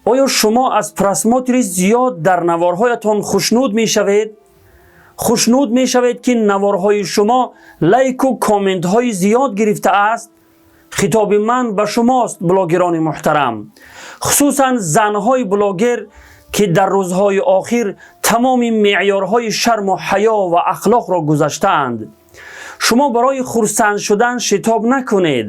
Оё шумо аз просмотри зиёд дар наворҳоятон хушнуд мешавед? Хушнуд мешавед, ки наворҳои шумо лайку комментҳои зиёд гирифтааст? Хитоби ман ба шумост, блогерони муҳтарам, хусусан занҳои блогер, ки дар рӯзҳои охир тамоми меъёрҳои шарму ҳаё ва ахлоқро гузаштаанд. Шумо барои хурсанд шудан шитоб накунед.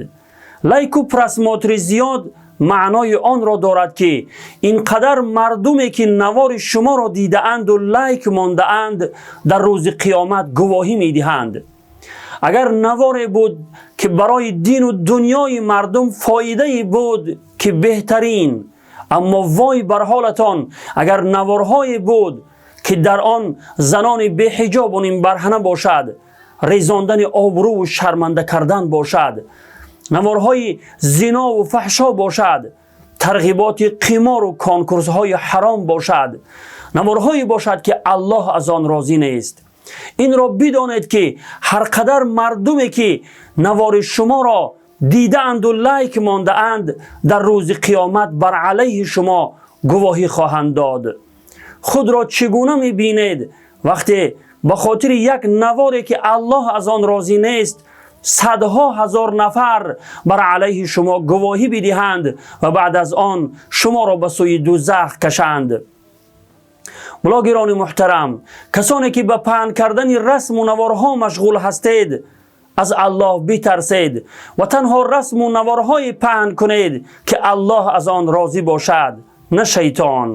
Лайку просмотри зиёд маънои онро дорад, ки ин қадар мардуме, ки навори шуморо дидаанду лайк мондаанд, дар рӯзи қиёмат гувоҳӣ медиҳанд. Агар наворе буд, ки барои дину дунёи мардум фоидае буд, ки беҳтарин. Аммо вой бар ҳолатон, агар наворҳое буд, ки дар он занони беҳиҷобу нимбарҳана бошад, резондани обрӯву шарманда кардан бошад, наворҳои зинову фаҳшо бошад, тарғиботи қимору конкурсҳои ҳаром бошад, наворҳое бошад, ки Аллоҳ аз он розӣ нест. Инро бидонед, ки ҳар қадар мардуме, ки навори шуморо дидаанду лайк мондаанд, дар рӯзи қиёмат бар алайҳи шумо гувоҳӣ хоҳанд дод. Худро чӣ гуна мебинед, вақте ба хотири як наворе, ки Аллоҳ аз он розӣ нест, садҳо ҳазор нафар бар алайҳи шумо гувоҳӣ бидиҳанд ва баъд аз он шуморо ба сӯи дузах кашанд? Блогерони муҳтарам, касоне, ки ба паҳн кардани расму наворҳо машғул ҳастед, аз Аллоҳ битарсед ва танҳо расму наворҳое паҳн кунед, ки Аллоҳ аз он розӣ бошад, на шайтон.